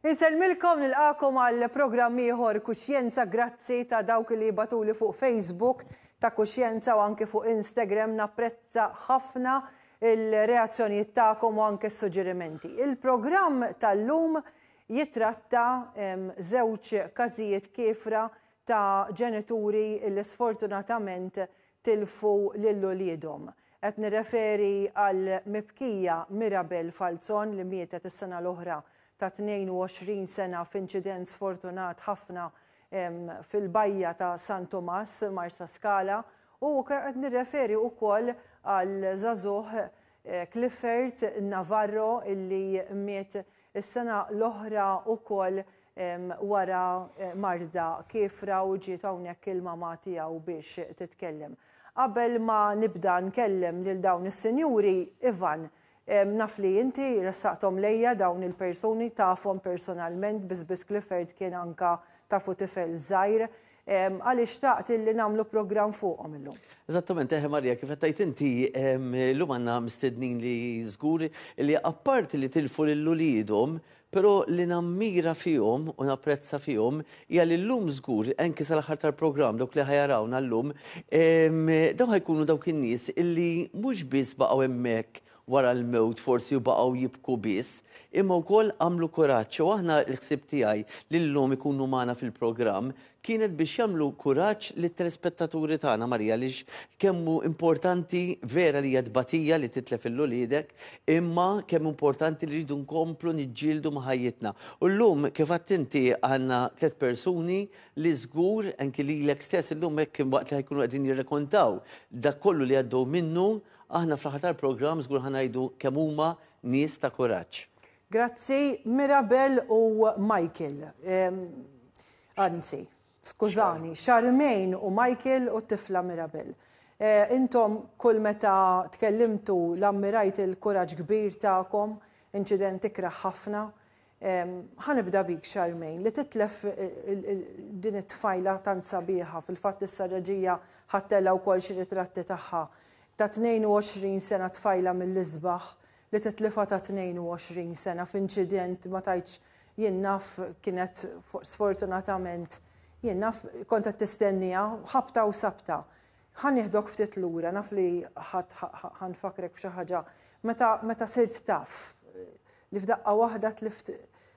Insellmilkom nilqakom għal programm ieħor Kuxjenza grazzi ta' dawk li batuli fuq Facebook ta' Kuxjenza u anke fuq Instagram napprezza ħafna il-reazzjonijiet tagħkom u anke s-suġġerimenti. Il-programm tal-lum jitratta żewġ każijiet kiefra ta' ġenituri li sfortunatament tilfu lil uliedhom. Qed nirreferi għal mibkija Mirabel Falzon li mietet is-sena l-oħra ta' 22 sena f'inċident sfortunat ħafna fil-bajja ta' San Tumas, Marsaskala, u qed nirreferi wkoll għal żagħżugħ Clifford Navarro illi miet is-sena l-oħra wkoll wara marda kiefra u ġiet hawnhekk il-mama tiegħu biex titkellem. Qabel ma nibda nkellem lil dawn is-sinjuri, Ivan, naf li inti ressaqthom lejja dawn il-persuni, tafhom personalment, biss biss Clifford kien anka tafu tifel żgħir, għaliex xtaqt illi nagħmlu programm fuqhom illum. Eżattament, eħe Marija, kif qed tgħid inti, illum għandna mistednin li żgur li apparti li tilfu lil uliedhom, Però li nammira fihom u napprezza fihom hija li llum żgur, anki sal-aħħar tal-programm dawk li ħa jarawna llum, dawn ħa jkunu dawk in-nies illi mhux biss baqgħu hemmhekk wara l-mewt forsi u baqgħu jibku biss, imma wkoll għamlu kuraġġ. U aħna l-ħsieb tiegħi li llum ikunu magħna fil-programm kienet biex jagħmlu kuraġġ lit-telespettaturi tagħna, Marija, għaliex kemm hu importanti vera li hija tbatija li titlef lil uliedek, imma kemm hu importanti li rridu nkomplu niġġieldu ma' ħajjitna. U llum, kif għedt inti, għandna tlett persuni li żgur, anki lilek stess illum hekk waqt li ħa jkunu qegħdin jirrekontaw dak kollu li għaddew minnu, aħna fl-aħħar tal-programm żgur ħa ngħidu kemm huma nies ta' kuraġġ. Grazzi, Mirabel u Michael. Anzi, skużani, Charmaine u Michael u t-tifla Mirabel. Intom kull meta tkellimtu l-ammirajt il-kuraġġ kbir tagħkom, inċident ikrah ħafna. Ħa nibda bik Charmaine, li titlef din it-tfajla tant sabiħa, fil-fatt issa r-reġija ħa ttella' wkoll xi ritratti tagħha, ta' 22 sena tfajla mill-isbaħ, li titlifha ta' 22 sena f'inċident ma tgħidx jien naf kienet sfortunatament jien naf kont qed tistenniha ħabta u sabta. Ħa nieħdok ftit lura, naf li ħa nfakkrek f'xi ħaġa. Meta meta sirt taf li f'daqqa waħda tlift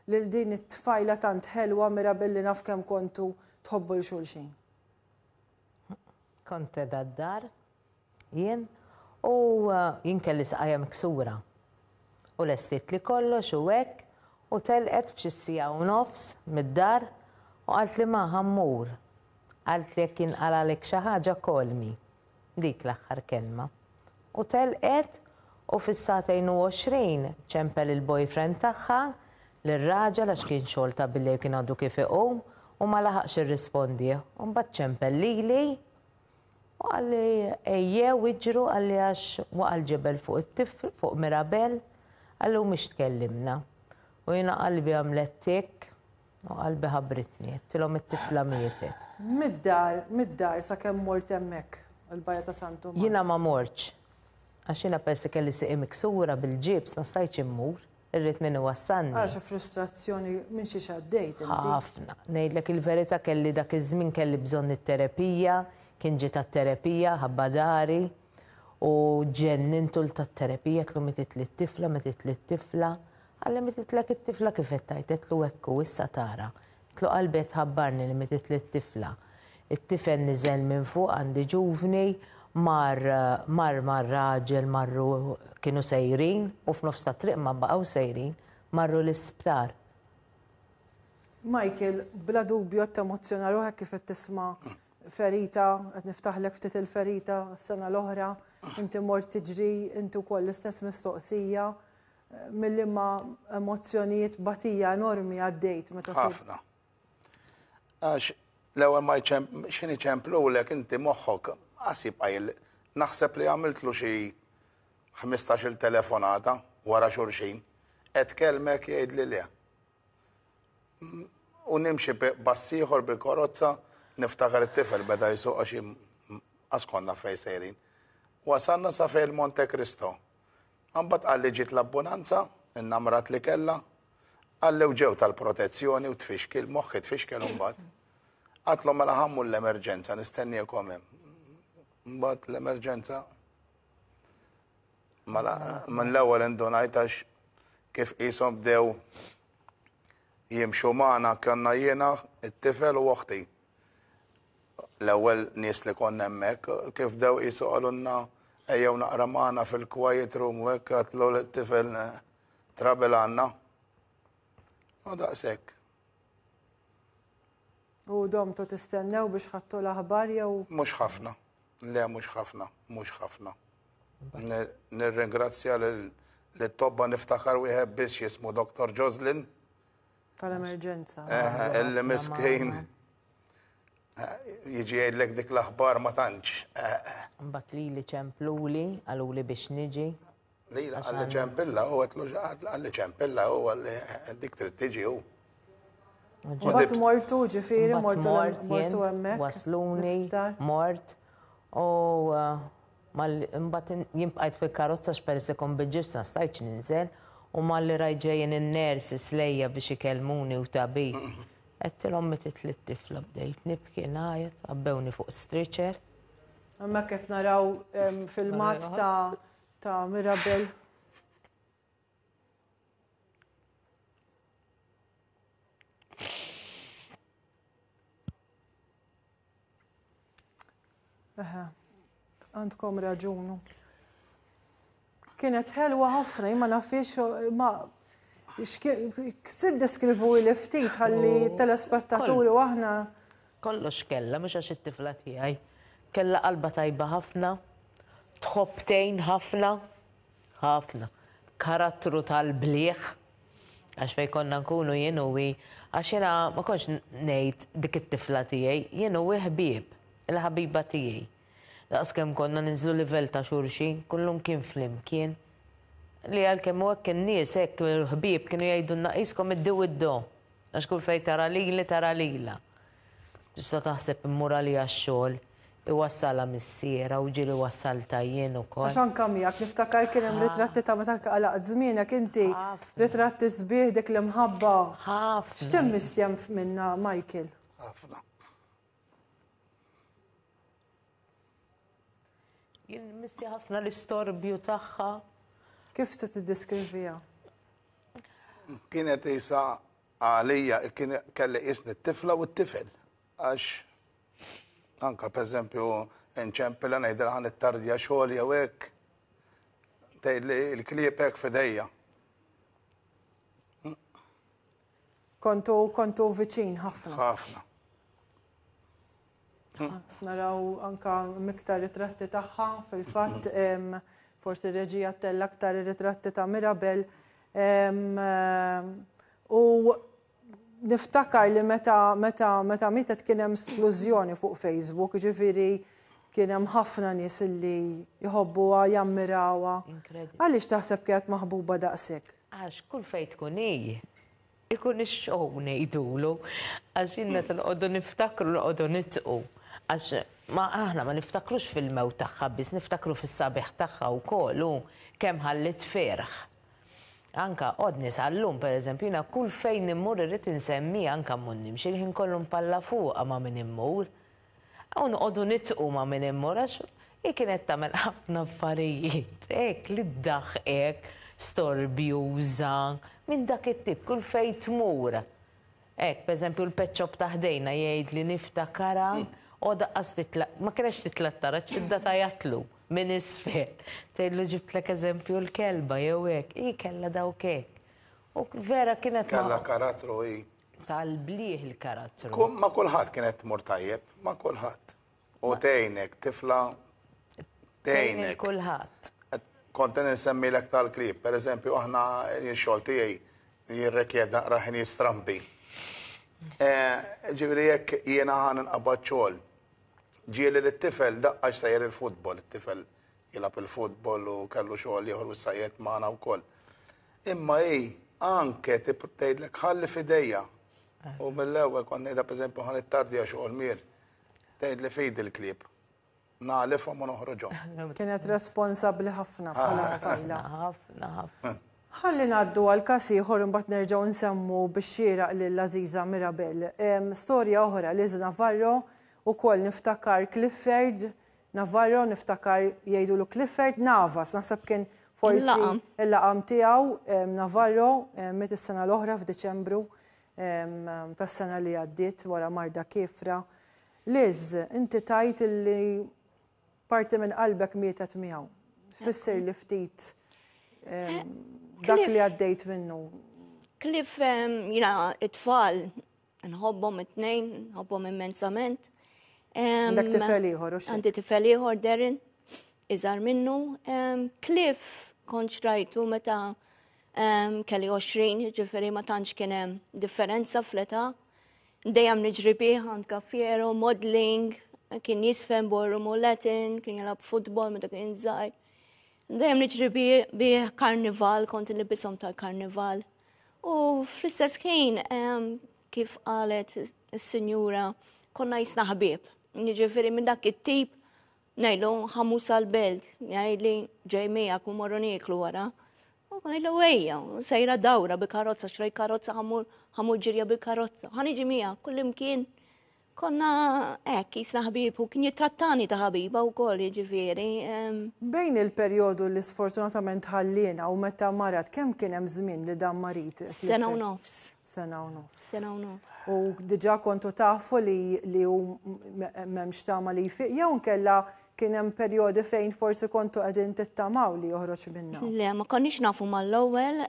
lil din it-tfajla tant ħelwa Mirabel li naf kemm kontu tħobbu 'l xulxin. Kont qiegħda d-dar Jien? U jien kelli saqajja miksura. U lestietli kollox u hekk u telqet f'xi siegħa u nofs mid-dar u qaltli ma ħa mmur. Qaltli jekk jinqalgħalek xi ħaġa call me. Dik l-aħħar kelma. U telqet u fis-sagħtejn u 20 ċempel il-boyfriend tagħha lir-raġel għax kien xogħol ta' billejl kien għadu kif iqum u ma laħaqx irrispondih. U mbagħad ċempel lili U qalli ejjew iġru qalli għax waqa' l-ġebel fuq it-tifl fuq Mirabel qalli u mhix tkellimna. U jiena qalbi għamlet tikk u qalbi ħabbritni, għedtilhom it-tifla mietet. Mid-dar, mid-dar sakemm mort hemmhekk, il-Bajja ta' San Tumas. Jiena ma mortx. Għax jiena peress li kelli sieqi miksura bil-ġibs ma stajtx immur. Irrid min iwassalni. Ara xi frustrazzjoni minn xiex għaddejt inti. Ħafna. Ngħidlek il-verità kelli dak iż-żmien kelli bżonn it-terapija, kien ġiet għat-terapija ħabba dari u ġennintu 'l tat-terapija għedtlu mititli t-tifla, mititli t-tifla. Qalli mititlek it-tifla kif qed tgħid? Għedtlu hekk hu issa tara. Għedtlu qalbi qed tħabbarni li mititli t-tifla. It-tifel niżel minn fuq għandi ġuvni, mar mar mar-raġel marru kienu sejrin u f'nofs tat-triq ma baqgħu sejrin, marru l-isptar. Michael, bla dubju qed temozzjona ruħek kif qed tisma' ferita, qed niftaħlek ftit il-ferita s-sena l-oħra, inti mort tiġri, inti wkoll l-istess mistoqsija, mill-imma emozzjonijiet batija enormi għaddejt meta Ħafna. Għax l-ewwel ma x'ħin iċemplulek inti moħħok qas jibqa' jil naħseb li għamiltlu xi 15-il telefonata wara xulxin, qed kellmek jgħidli le. U nimxi pass ieħor bil-karozza, niftakar it-tifel beda jsuq għax qas konna fejn sejrin. Wasalna sa fejn il-Monte Cristo. Imbagħad qalli ġiet l-abbunanza, innamrat li kellha. Qalli u ġew tal-protezzjoni u tfixkil, moħħi tfixkel imbagħad. Għadtlhom mela ħa mmur l-emerġenza nistenniekom hemm. Mbagħad l-emerġenza mela minn l-ewwel indunajt għax kif qishom bdew jimxu magħna konna jiena, it-tifel u oħti. L-ewwel nies li konna hemmhekk kif bdew qisu qalulna ejjew naqra magħna fil-quiet room u hekk għatlu lit-tifel Trouble għandna. U daqshekk. U domtu tistennew biex ħadtu l-aħbar jew? Mhux ħafna. Le mhux ħafna, mhux ħafna. Nirringrazzja lit-tobba niftakar wieħed biss jismu Dr. Joslin. Tal-emerġenza. Eh, illi miskin jiġi jgħidlek dik l-aħbar ma tantx. Mbagħad lili ċempluli, qaluli biex niġi. Lila għalli ċempilla u għetlu għalli ċempilla u għalli dik trid tiġi u. Mbagħad mortu ġifieri mortu mortu hemmhekk. Wasluni, mort u eh, mbagħad jien bqajt fil-karozza x'peress li kont bil-ġibs ma stajtx ninżel u malli rajt ġejjin in-nurses lejja biex ikellmuni u tabib. Għedtilhom mietet lit-tifla bdejt nibki ngħajjat, għabbewni fuq stretcher. Hemmhekk qed naraw filmat ta' ta' Mirabel. Eħe, għandkom raġunu. Kienet ħelwa ħafna, ma nafix, ma X'tiddeskrivu li ftit ħalli telespettaturi u aħna. Kollox kellha, mhux għax it-tifla tiegħi. Kellha qalba tajba ħafna, tħobb tgħin ħafna, ħafna. Karattru tal-blieh, għax fejn konna nkunu jien u hi, għax jiena ma kontx ngħid dik it-tifla tiegħi, jien u hi ħbieb, il-ħabiba tiegħi. Daqskemm konna ninżlu livell ta' xulxin, kullumkien flimkien. Li għalkemm u hekk in-nies hekk il-ħbieb kienu jgħidulna qiskom id-di u d-do. Għax kull fejn tara lili tara lilha. Tista' taħseb immur għaliha x-xogħol, iwassalha missierha u ġieli wassaltha jien ukoll. Għax anke miegħek niftakar kien hemm ritratti ta' meta għalaqt żmienek inti, ritratti sbieħ dik l-imħabba. Ħafna. X'timmissja minnha Michael? Ħafna. Jien missi ħafna l-istorbju tagħha. Kif se tiddeskriviha? Kienet isa għalija kien kelli qisni t-tifla u t-tifel. Għax anka pereżempju nċempilha ngħidilha ħa nittardja xogħol jew hekk. Tgħidli l-klieb hekk f'idejja. Kontu kontu viċin ħafna. Ħafna. Naraw anka miktar ritratti tagħha fil-fatt forsi r-reġija ttella aktar ir-ritratti ta' Mirabel. U niftakar li meta meta meta mietet kien hemm splużjoni fuq Facebook, ġifieri kien hemm ħafna nies li jħobbuha, jammirawha. Għaliex taħseb kienet maħbuba daqshekk? Għax kull fejn tkun hi, ikun ix-show ngħidulu, għax jien meta noqogħdu niftakru noqogħdu nidħqu. Għax ma aħna ma niftakrux fil-mewt tagħha biss, niftakru fis-sabiħ tagħha wkoll u kemm ħalliet ferħ. Anka għodni sal-lum, pereżempju, jiena kull fejn immur irrid insemmiha anka mmur nimxi l-ħin kollu npalla fuqha ma' min immur. U noqogħdu nidħqu ma' min immur għax hi kienet tagħmel ħafna affarijiet hekk li ddaħħqek, storbjuża, minn dak it-tip kull fejn tmur. Hekk, pereżempju l-pet shop ta' ħdejna jgħidli niftakarha u daqqas titla' ma kinetx titla' t-taraġ tibda tgħajjatlu minn isfel. Tgħidlu ġibtlek eżempju l-kelba jew hekk. Hi kellha dawk hekk. U vera kienet Kellha karattru hi. Tal-blieh il-karattru. Ma' kulħadd kienet tmur tajjeb, ma' kulħadd. U tgħinek, tifla tgħinek. Tgħin kulħadd. Kont qed insemmilek tal-klieb, pereżempju aħna x-xogħol tiegħi jirrikjed naqra ħinijiet strambi. Ġifieri jekk jiena ħa ninqabad xogħol, ġieli lit-tifel daqqa x'sejjer il-futbol, it-tifel jilgħab il-futbol u kellu xogħol ieħor u issa qiegħed magħna wkoll. Imma hi anke tgħidlek ħalli f'idejja. U mill-ewwel kont ngħidha pereżempju ħa nittardja xogħol mier. Tgħidli f'idi l-klieb. Nagħlifhom u noħroġhom. Kienet responsabbli ħafna bħala tfajla. Ħafna, ħafna. Ħalli ngħaddu għal każ ieħor imbagħad nerġgħu nsemmu bix-xieraq lil Aziza Mirabel. Storja oħra, Liz Navarro, ukoll niftakar Clifford Navarro, niftakar jgħidulu Clifford Navas, naħseb kien forsi il-laqam tiegħu Navarro, miet is-sena l-oħra f'Diċembru tas-sena li għaddiet wara marda kiefra. Liz, inti tgħid illi Parti minn qalbek mietet miegħu. Tfisser li ftit dak li għaddejt minnu. Cliff, jina it-tfal, nħobbhom it-tnejn, nħobbhom immensament. Għandek tifel ieħor, u Għandi tifel ieħor, Darren, iżgħar minnu. Cliff kont xtrajtu meta kelli 20, ġifieri ma tantx kien hemm differenza fl-età. Dejjem niġri bih għand Gaffiero, modeling, kien jisfen ballroom u Latin, kien jilgħab futbol meta kien żgħir. Dejjem niġri bih karnival, kont nilbishom tal-karnival. U fl-istess ħin, kif qalet is-sinjura, konna jisna ħbieb. Jiġifieri minn dak it-tip Ngħidlu ħamu sal-belt, jgħidli ġej miegħek u morru nieklu wara. U ngħidlu ejja, sejra dawra bi karozza, xraj karozza ħamur ġirja bil-karozza. Ħa niġi miegħek kullimkien. Konna hekk jisna ħbieb u kien jittrattani ta' ħabiba wkoll jiġifieri. Bejn il-perjodu li sfortunatament ħalliena u meta marad kemm kien hemm żmien li dan marid? Sena u nofs. Sena u nofs. Sena u nofs. U diġà kontu tafu li li hu m'hemmx tama li jfiq jew inkella kien hemm perjodi fejn forsi kontu qegħdin tittamaw li joħroġ minnha? Le, ma konniex nafu mal-ewwel,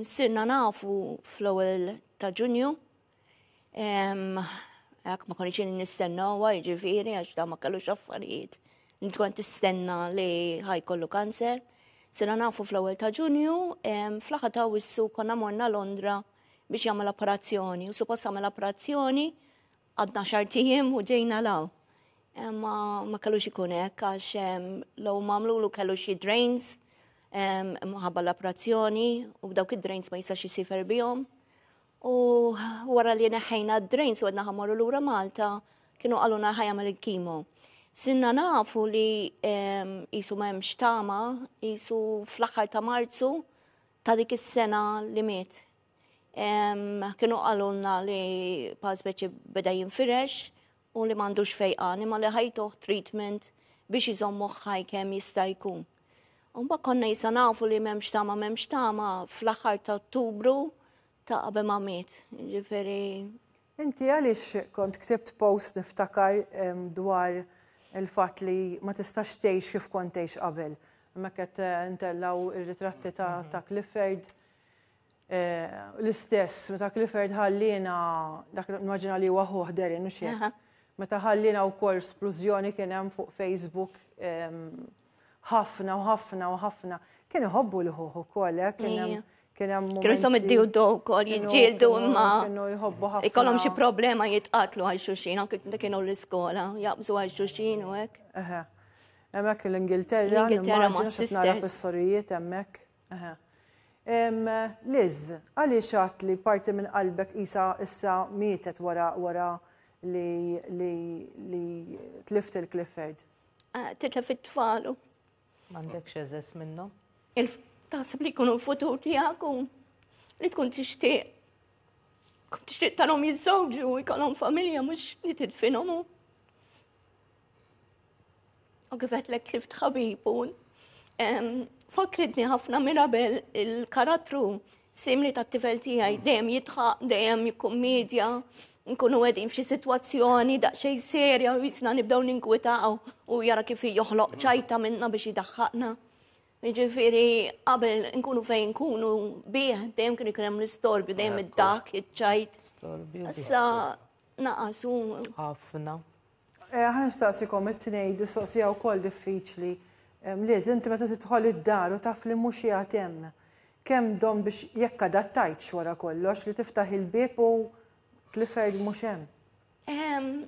sirna nafu fl-ewwel ta' Ġunju. Hekk ma konniex nistennewha, jiġifieri għax da ma kellux affarijiet. Li tkun tistenna li ħajkollu kanser. Sirna nafu fl-ewwel ta' Ġunju, fl-aħħar ta' Awwissu konna morna Londra biex jagħmel operazzjoni. U suppost għamel operazzjoni għadna xar tijiem u ġejna law. Ma, ma kellux ikun hekk għax law mamlulu kellu xi drains mħabba l-operazzjoni u b'dawk id-drains ma jistax jisifer bihom. U wara li neħħejna d-drains u għedna ħamorru lura Malta, kienu qaluna ħajamel il-kimo. Sinna nafu li jisu m'hemmx tama, jisu fl-aħħar ta' Marzu ta' dik is-sena li miet. Kienu qalulna li bħal speċi beda jinfirex u li m'għandux fejqan imma li ħajtuh treatment biex iżommuh ħaj kemm jista' jkun. U mbagħad konna jisa nafu li m'hemmx tama m'hemmx tama fl-aħħar ta' Ottubru ta' qabel ma miet. Ġifieri. Inti għaliex kont ktibt post niftakar dwar il-fatt li ma tistax tgħix kif kont tgħix qabel. Hemmhekk qed ntellgħu r-ritratti ta' Clifford. L-istess, meta Clifford ħalliena, dak nimmaġina li huwa ħuh Darren u xejn. Meta ħalliena wkoll splużjoni kien hemm fuq Facebook ħafna u ħafna u ħafna. Kien iħobbu l ħuh ukoll, eh, kien hemm kien hemm Kienu jisom id-dewdu wkoll jiġġieldu imma kienu jħobbu ħafna. Ikollhom xi problema jitqatlu għal xulxin anke kienu l-iskola, jaqbżu għal xulxin u hekk. Eħe. Hemmhekk l-Ingilterra, L-Ingilterra ma' nimmaġina x'qed nara sisters. fis-sorijiet hemmhekk. Eħe. Liz, għaliex għadt li parti minn qalbek qisha issa mietet wara wara li li li tlift il-Clifford? Ah, titlef it-tfal. M'għandekx eżess minnhom? Taħseb li jkunu l-futur tiegħek u li tkun tixtieq. Tkun tixtieq tarhom jiżżewġu u jkollhom familja mhux li tidfinhom. U kif għedtlek tlift ħabib u fakritni ħafna Mirabel il-karattru simili tat-tifel tiegħi dejjem jidħaq, dejjem jikkummedja, nkunu qegħdin f'xi sitwazzjoni daqsxejn serja u jisna nibdew ninkwitaw u jara kif joħloq ċajta minna biex jidaħħaqna. Jiġifieri qabel nkunu fejn nkunu bih dejjem kien ikun hemm l-istorbju, dejjem id-dak, iċ-ċajt. Issa naqas u. Ħafna. Eh, ħa nistaqsikom it-tnejn, mistoqsija wkoll diffiċli. Liz, inti meta tidħol id-dar u taf li mhux qiegħed hemm, kemm domt biex jekk adattajtx wara kollox li tiftaħ il-bieb u Clifford mhux hemm?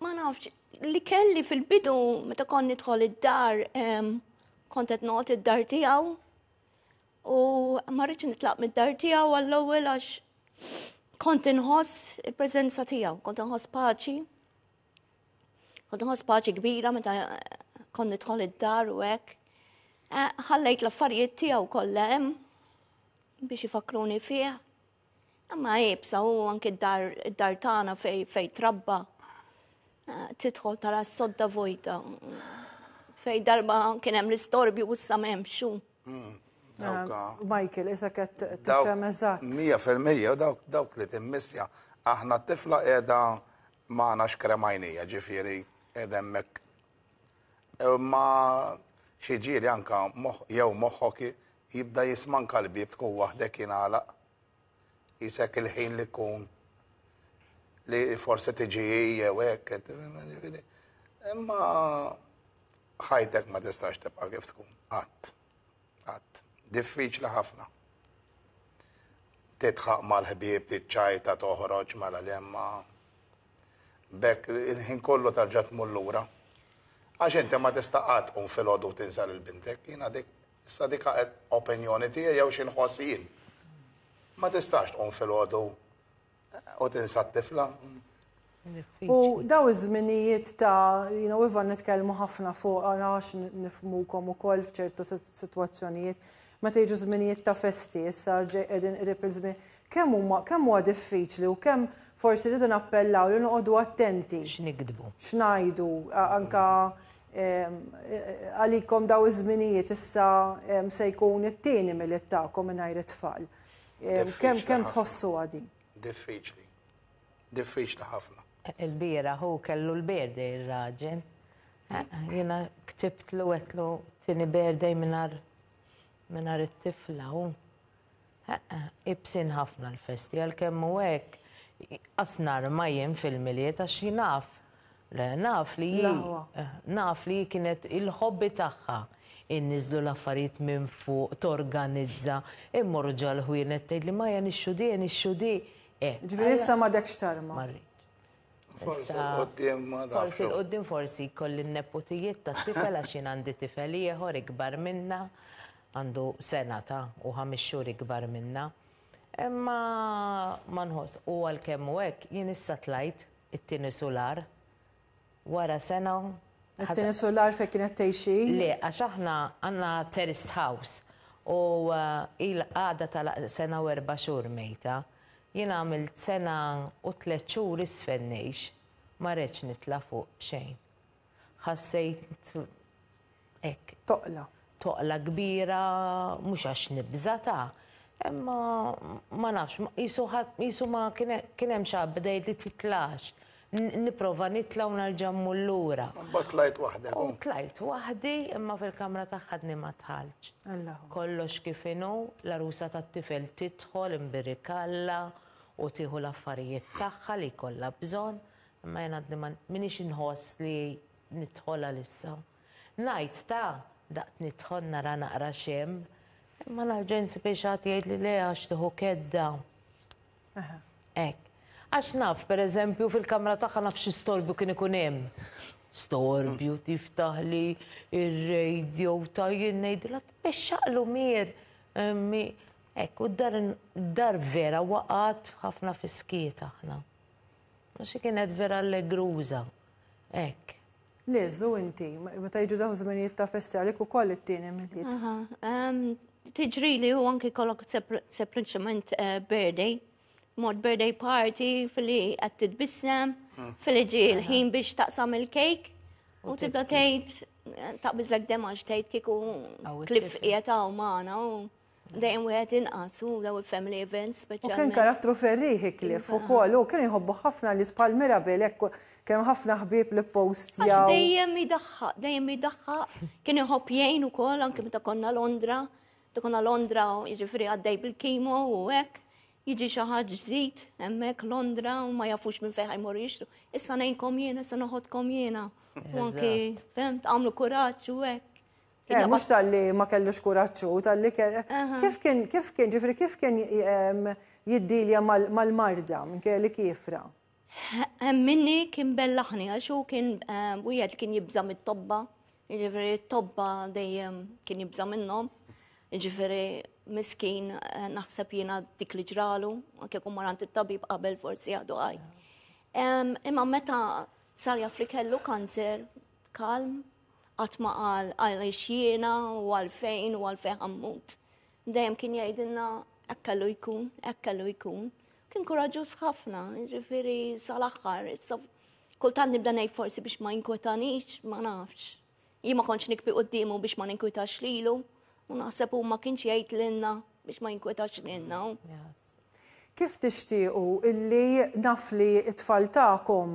Ma nafx, li kelli fil-bidu meta kont nidħol id-dar, kont qed noqgħod id-dar tiegħu u ma rridx nitlaq mid-dar tiegħu għall-ewwel għax kont inħoss il-preżenza tiegħu, kont inħoss paċi. Kont inħoss paċi kbira meta kont nidħol id-dar u hekk. Eh, ħallejt l-affarijiet tiegħu kollha hemm. biex ifakruni fih. Imma iebsa u anki d-dar tagħna fej fej trabba. Eh, tidħol tara s-sodda vojta. Fej darba kien hemm l-istorbju u issa m'hemmx. Hmm, dawk. Eh, Michael, issa qed tifhem eżatt. 100% dawk dawk li timmissja. Aħna t-tifla qiegħda magħna xkremajnija, ġifieri qiegħda hemmhekk. Ma xi ġieli anka jew moħħok jibda jismanka l-bieb tkun waħdek jingħalaq. Isek il-ħin li tkun li forsi tiġi jew hekk. Imma ħajtek ma tistax tibqa' kif tkun. Qatt. Qatt. Diffiċli ħafna. Titħaq mal-ħbieb, tiċċajta, toħroġ mela li imma bekk il-ħin kollu tarġa' tmur lura. Għax inti ma tista' qatt tqum filgħodu tinsa lil bintek. Jiena dik issa dik opinjoni tiegħi jew xi nħoss jien. Ma tistax tqum filgħodu u tinsa t-tifla. U daw iż-żminijiet ta' you know, Iva nitkellmu ħafna fuq għax nifmukom ukoll f'ċertu sitwazzjonijiet, meta jiġu żminijiet ta' festi, issa qegħdin qrib il-żmien, kemm huma kemm huwa diffiċli u kemm forsi rridu nappellaw li noqogħdu attenti. X'nikdbu. X'ngħidu anka għalikom daw iż-żminijiet issa se jkun it-tieni Milied tagħkom mingħajr it-tfal. Kemm kemm tħossuha din? Diffiċli. Diffiċli ħafna. Il-bieraħ hu kellu l-birthday ir-raġel. Jiena ktibtlu għedtlu tieni birthday mingħajr mingħajr it-tifla u ibsin ħafna l-festi għalkemm hu hekk qas narma jien fil-Milied għax jien naf le naf li hi naf li hi kienet il-hobby tagħha inniżżlu l-affarijiet minn fuq torganizza immorru ġol-ħwienet tgħidli Maja nixxu di nixxu di Eh. Ġifieri issa m'għadekx tarma. Ma rridx. Forsi l-qoddim ma nafx. Forsi l-qoddim forsi jkolli n-neputijiet tat-tifel għax jien għandi tifel ieħor ikbar minna, għandu sena ta' u ħames xhur ikbar minna. Imma ma nħoss u għalkemm hu hekk jien issa tlajt it-tieni sular Wara sena. It-tieni sular fejn kienet tgħix hi? Le, għax aħna għandna terraced house u ilha għadha tagħlaq sena u erb'a xhur mejta. Jien għamilt sena u tlett xhur isfel ngħix. Ma redtx nitla' fuq b'xejn. Ħassejt hekk. Toqla. Toqla kbira, mhux għax nibża' ta', imma ma nafx, qisu ħadd, qisu ma kien hemm xi ħadd beda jgħidli titlax. Nipprova nitla' u nerġa' mmur lura. Imbagħad tlajt waħdek. U tlajt waħdi, imma fil-kamra tagħha għadni ma dħaltx. Kollox kif inhu, l-għarusa tat-tifel tidħol imbirikalla u tieħu l-affarijiet tagħha li jkollha bżonn, imma jien għadni ma m'iniex inħoss li nidħol għalissa. Ngħid ta' daqt nidħol nara naqra x'hemm, imma nerġa' insib xi ħadd jgħidli le għax tieħu kedda. Hekk. Għax naf, pereżempju, fil-kamra tagħha naf xi storbju kien ikun hemm. Storbju tiftaħli ir-radio ta' jien ngħidilha tbexxaqlu mier. Hekk, u d-dar vera waqgħet ħafna fis-skiet aħna. Għax hi kienet vera allegruża. Hekk. Liz, u inti, meta jiġu dawn żminijiet ta' festi għalik ukoll it-tieni Milied. Tiġrili u anki kollok sempliċement eh, birthday, mod birthday party fili qed titbissem, hmm. fili ġi l-ħin biex taqsam il-kejk u tibda tgħid eh, taqbiżlek demax tgħid kieku klif qiegħed hawn magħna u Dejjem wieħed inqas u daw il-family events speċjalment. U kien karattru ferrieħi Cliff ukoll, u kien jħobbu ħafna nies bħal Mirabel hekk kien hemm ħafna ħbieb li ppostjaw. Dejjem idaħħaq, dejjem idaħħaq, kien iħobb jgħin ukoll anke meta konna Londra, meta konna Londra jiġifieri għaddej bil-kimo u hekk, jiġi xi ħadd ġdid hemmhekk Londra u ma jafux minn fejn ħajmorru jixtru. Issa ngħinkom jiena, issa noħodkom jiena. U anke, fehmt, għamlu kuraġġ u hekk. Eh, mhux talli ma kellux kuraġġ hu, talli kif kien, kif kien, ġifieri kif kien jiddilja mal-marda minkejja li kiefra? Minni kien bellaħni għax hu kien wieħed li kien jibża' mit-tobba, jiġifieri t-tobba dejjem kien jibża' minnhom. Jiġifieri miskin eh, naħseb jiena dik li ġralu, anke jkun mar għand it-tabib qabel forsi għadu ħaj. Imma meta sar jaf li kellu kanser, kalm, Qatt ma qal għaliex jiena u għalfejn u għalfejn ħa mmut. Dejjem kien jgħidilna Hekk kellu jkun, hekk kellu jkun. Kien kuraġġuż ħafna, ġifieri sal-aħħar. Issa kultant nibda ngħid forsi biex ma jinkwetanix, ma nafx. Jien ma kontx nikbi quddiemu biex ma ninkwitax lilu, u naħseb hu ma kienx jgħid lilna biex ma jinkwetax lilna. Kif tixtiequ illi naf li t-tfal tagħkom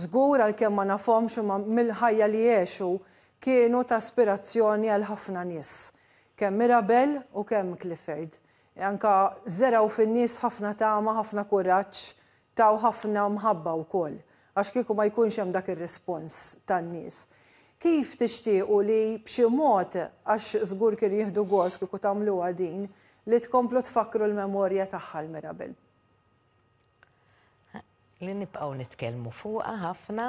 żgur għalkemm ma nafhomx imma mill-ħajja li għexu kienu ta' ispirazzjoni għal ħafna nies. Kemm Mirabel u kemm Clifford. Anka żergħu fin-nies ħafna tama, ħafna kuraġġ, taw ħafna mħabba wkoll. Għax kieku ma jkunx hemm dak ir-rispons tan-nies. Kif tixtiequ li b'xi mod, għax żgur kienu jieħdu gost kieku tagħmluha din, li tkomplu tfakkru l-memorja tagħha l-Mirabel? Li nibqgħu nitkellmu fuqha ħafna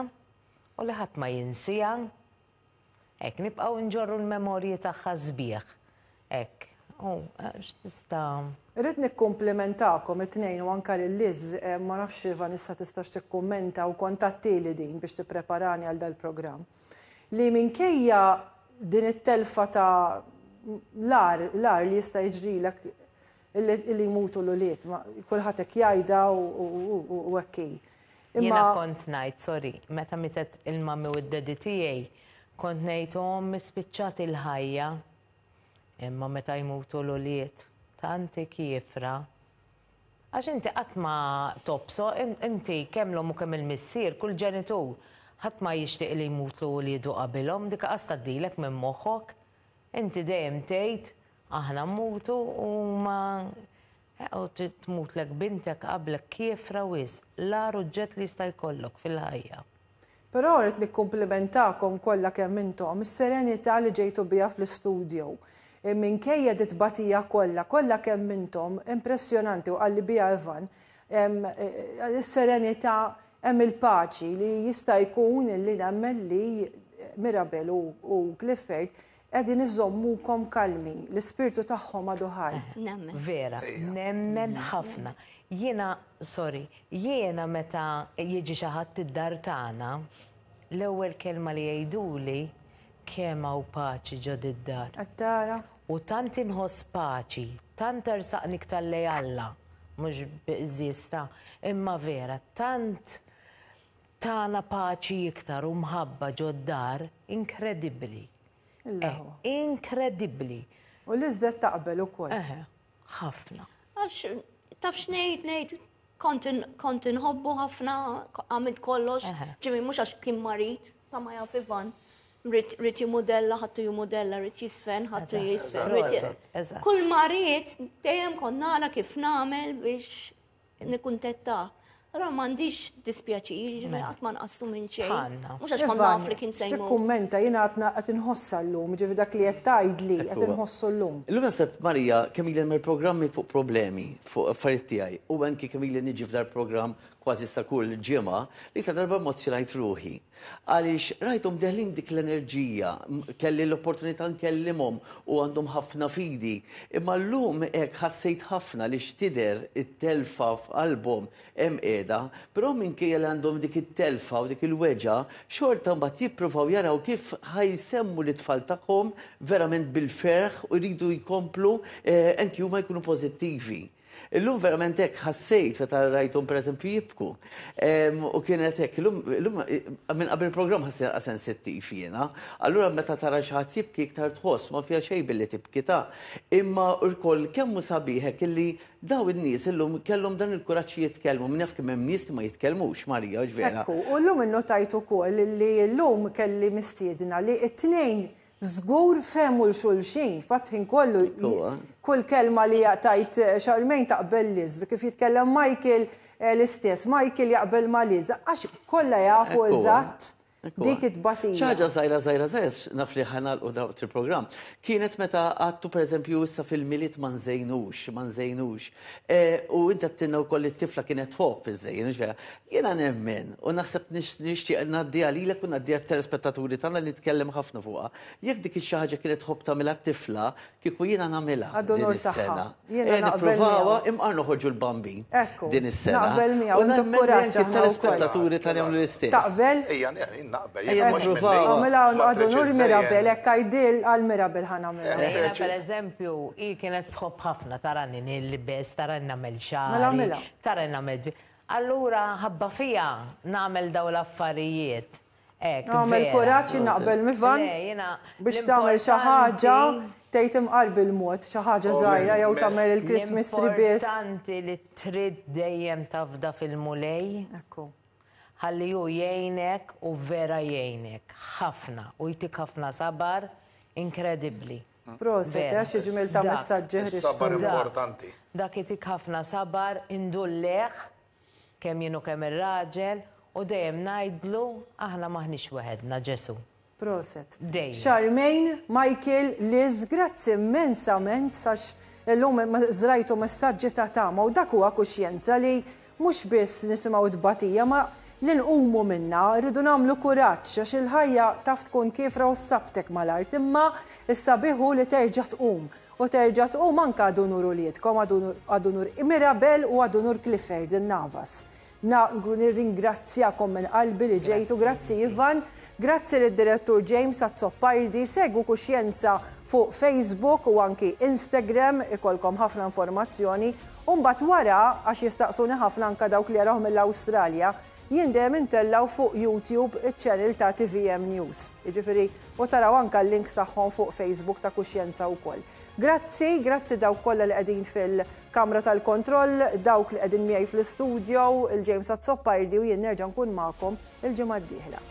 u li ħadd ma jinsiha. Hekk, nibqgħu nġorru l-memorji tagħha sbieħ. Hekk. U x'tista'. Irrid nikkumplimentakom it-tnejn u anke lil Liz, ma nafx Vanessa tistax tikkummenta u kont għedtili din biex tippreparani għal dal-programm, li minkejja din it-telfa ta' l-agħar, l-agħar li jista' jiġrilek illi jmutu l-ulied, kulħadd hekk jgħidha u hekk hi. Jiena kont ngħid, sorry, meta mietet il-mummy u d-daddy tiegħi, kont ngħid o ommi spiċċat il-ħajja. Imma meta jmutu l-ulied, tant hi kiefra. Għax inti qatt ma tobso, inti kemm l-omm u kemm il-missier, kull ġenitur, ħadd ma jixtieq li jmutlu uliedu qabilhom, dik qas tgħaddilek minn moħħok. Inti dejjem tgħid aħna mmutu u huma U tmutlek bintek qablek kiefra wisq, l-agħar uġġett li jista' jkollok fil-ħajja. Però rrid nikkumplimentakom kollha kemm intom, is-serenità li ġejtu biha fl-istudio. Minkejja dit-tbatija kollha, kollha kemm intom, impressjonanti u qalli biha Ivan, is-serenità hemm il-paċi li jista' jkun li nemmen li Mirabel u Clifford Qegħdin iżommukom kalmi, l-ispirtu tagħhom għadu ħaj. Nemmen. Vera, nemmen ħafna. Jiena, sorry, jiena meta jiġi xi ħadd id-dar tagħna, l-ewwel kelma li jgħiduli kemm hawn paċi ġo did-dar. Qed tara? U tant inħoss paċi, tant ersaqni iktar lejn Alla, mhux bi qżież ta' imma vera, tant tana paċi iktar u mħabba ġod-dar inkredibbli. L-aħwa. Inkredibbli. U l-iżżed taqbel ukoll. Eħe, ħafna. Għax taf x'ngħid ngħid kont kont inħobbu ħafna, għamilt kollox, ġifieri mhux għax kien marid, pa ma jaf Ivan. Rrid jimudella, ħadtu jimudella, rrid jisfen, ħadtu jisfen. Kull ma rrid dejjem kont nara kif nagħmel biex Nikkuntetta. Allora m'għandix dispjaċir, jiġifieri mela. qatt ma nqastu minn xejn. Mhux għax kont naf li kien se jmut. Tikkummenta jiena qed inħossha llum, jiġifieri dak li qed tgħidli qed inħossu llum. Illum naħseb Marija kemm ili nagħmel programmi fuq problemi, fuq affarijiet tiegħi, u anki kemm ili niġi f'dar programm kważi sa kull ġimgħa, li ta' darba emozzjonajt ruħi. Għaliex rajthom deħlin b'dik l-enerġija, kelli l-opportunità nkellimhom u għandhom ħafna fidi. Imma llum hekk ħassejt ħafna li x'tidher it-telfa f'qalbhom hemm qiegħda, però minkejja li għandhom dik it-telfa u dik il-weġgħa, xorta mbagħad jippruvaw jaraw kif ħa jsemmu lit-tfal tagħhom verament bil-ferħ u jridu jkomplu anki huma jkunu pożittivi. Illum verament hekk ħassejt meta rajthom pereżempju jibku. U kienet hekk, illum minn qabel il-programm ħassejt naqra sensittiv jiena. Allura meta tara xi ħadd jibki iktar tħoss ma fiha xejn billi tibki ta' imma wkoll kemm hu sabiħ hekk illi dawn in-nies illum kellhom dan il-kuraġġ jitkellmu. Min jaf kemm hemm nies li ma jitkellmux, Marija, hux vera? Ekku, u llum innotajt ukoll illi llum kelli mistiedna li t-tnejn Żgur fehmu 'l xulxin, fatt ħin kollu kull kelma li tgħid Charmaine taqbel Liz, kif jitkellem Michael l-istess, Michael jaqbel ma' Liz, għax kollha jafu eżatt dik it-tbatija. Xi ħaġa żgħira żgħira żgħira, naf li ħa nagħlqu daqt il-programm, kienet meta għadtu pereżempju issa fil-Milied ma nżejnux, ma nżejnux. U inti għedtilna wkoll li t-tifla kienet tħobb iżżejjen, hux vera? Jiena nemmen, u naħseb nixtieq ngħaddiha lilek u ngħaddiha lit-telespettaturi tagħna li nitkellem ħafna fuqha. Jekk dik ix-xi ħaġa kienet tħobb tagħmilha t-tifla, kieku jiena nagħmilha din is-sena. Jiena naqbel Nippruvawha imqar noħorġu l-bambin Ekku. din is-sena. Naqbel miegħu, U nemmen li anke t-telespettaturi tagħna jagħmlu l-istess. Taqbel? Ejja, jien. Jien naqbel. Ejja Jien mhux minni. nippruvaw. Għamilha Ma għadu tridx nur iżżejjen. Mirabel, hekk għajdil għal Mirabel ħa nagħmilha. Jiena pereżempju, hi kienet tħobb ħafna tarani nilbes, tarani nagħmel Mela xagħri, għamilha. tarani nagħmel Allura ħabba fija nagħmel dawn l-affarijiet. Hekk, Għamel vera. kuraġġ jien naqbel m'Ivan Le, jiena biex tagħmel xi ħaġa l-importanti- tgħid imqar bil-mod, xi ħaġa Oh, żgħira jew min- tagħmel il-Christmas tree biss. L-importanti li trid dejjem tafda fil-Mulej. Ekku. Ħalli hu jgħinek u vera jgħinek ħafna u jtik ħafna sabar inkredibbli. Proset, Vera. eh, xi ġmiel ta' Dak. messaġġi Is-sabar ħriġtu. Dak. importanti. Dak itik ħafna sabar indulleħ kemm jien u kemm ir-raġel u dejjem ngħidlu aħna m'aħniex weħedna Ġesu. Proset. Dejjem. Charmaine, Michael, Liz, grazzi immensament għax illum żrajtu messaġġi ta' tama u dak huwa kuxjenza li mhux biss nisimgħu tbatija ma li nqumu minna, rridu nagħmlu kuraġġ għax il-ħajja taf tkun kiefra u ssabtek mal-art imma s-sabiħ hu li terġa' tqum u terġa' tqum anke għad unur uliedkom, għad unur Mirabel u għad unur Clifford in-Navas. Nirringrazzjakom minn qalbi li ġejtu, grazzi Ivan, grazzi lid-direttur James Azzopardi, segwu Kuxjenza fuq Facebook u anki Instagram, ikolkom ħafna informazzjoni, u mbagħad wara, għax jistaqsuni ħafna anka dawk li jarawh mill-Awstralja, jien dejjem intellgħu fuq YouTube iċ-channel ta' TVM News. Jiġifieri, u taraw anka l-links tagħhom fuq Facebook ta' Kuxjenza wkoll. Grazzi, grazzi dawk kollha li qegħdin fil-kamra tal-kontroll, dawk li qegħdin miegħi fl-istudio, il-James Azzopardi u jien nerġa' nkun magħkom il-ġimgħa d-dieħla.